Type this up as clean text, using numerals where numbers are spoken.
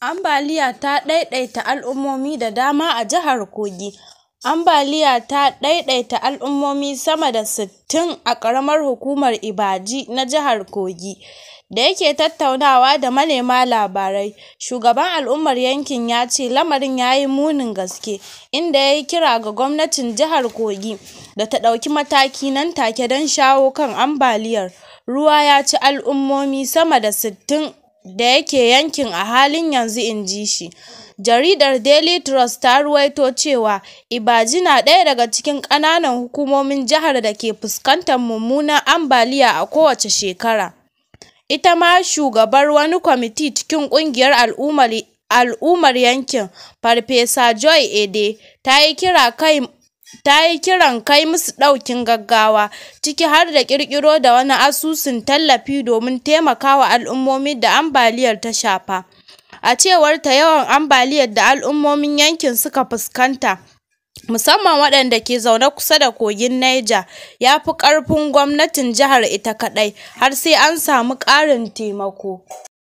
Ambaliya ta ɗaiɗaita al'ummomi da dama a jihar Kogi. Ambaliya ta ɗaiɗaita al'ummomi sama da 60 a ƙaramar hukumar Ibaji na jihar Kogi. Da yake tattaunawa da manema labarai, shugaban al'ummar yankin ya ce lamarin ya yi munin gaske, inda ya yi kira ga gwamnatin jihar Kogi da ta ɗauki mataki nan take don shawo kan ambaliyar. Ruwa ya ci al'ummomi sama da 60 da yake yankin a halin yanzu, inji shi. Jaridar Daily Trust ta ruwaito cewa Ibaji na ɗaya daga cikin ƙananan hukumomin jihar da ke fuskantar mummunan ambaliya a kowace shekara. Ita ma shugabar wani kwamiti cikin ƙungiyar al'ummar yankin, Farfesa Joy Ede, ta yi kiran kai musu ɗaukin gaggawa, ciki har da ƙirƙiro da wani asusun tallafi domin taimakawa al'ummomin da ambaliyar ta shafa. A cewarta, yawan ambaliyar da al'ummomin yankin suka fuskanta, musamman waɗanda ke zaune kusa da kogin Niger, ya fi ƙarfin gwamnatin jihar ita kaɗai, har sai an samu ƙarin taimako.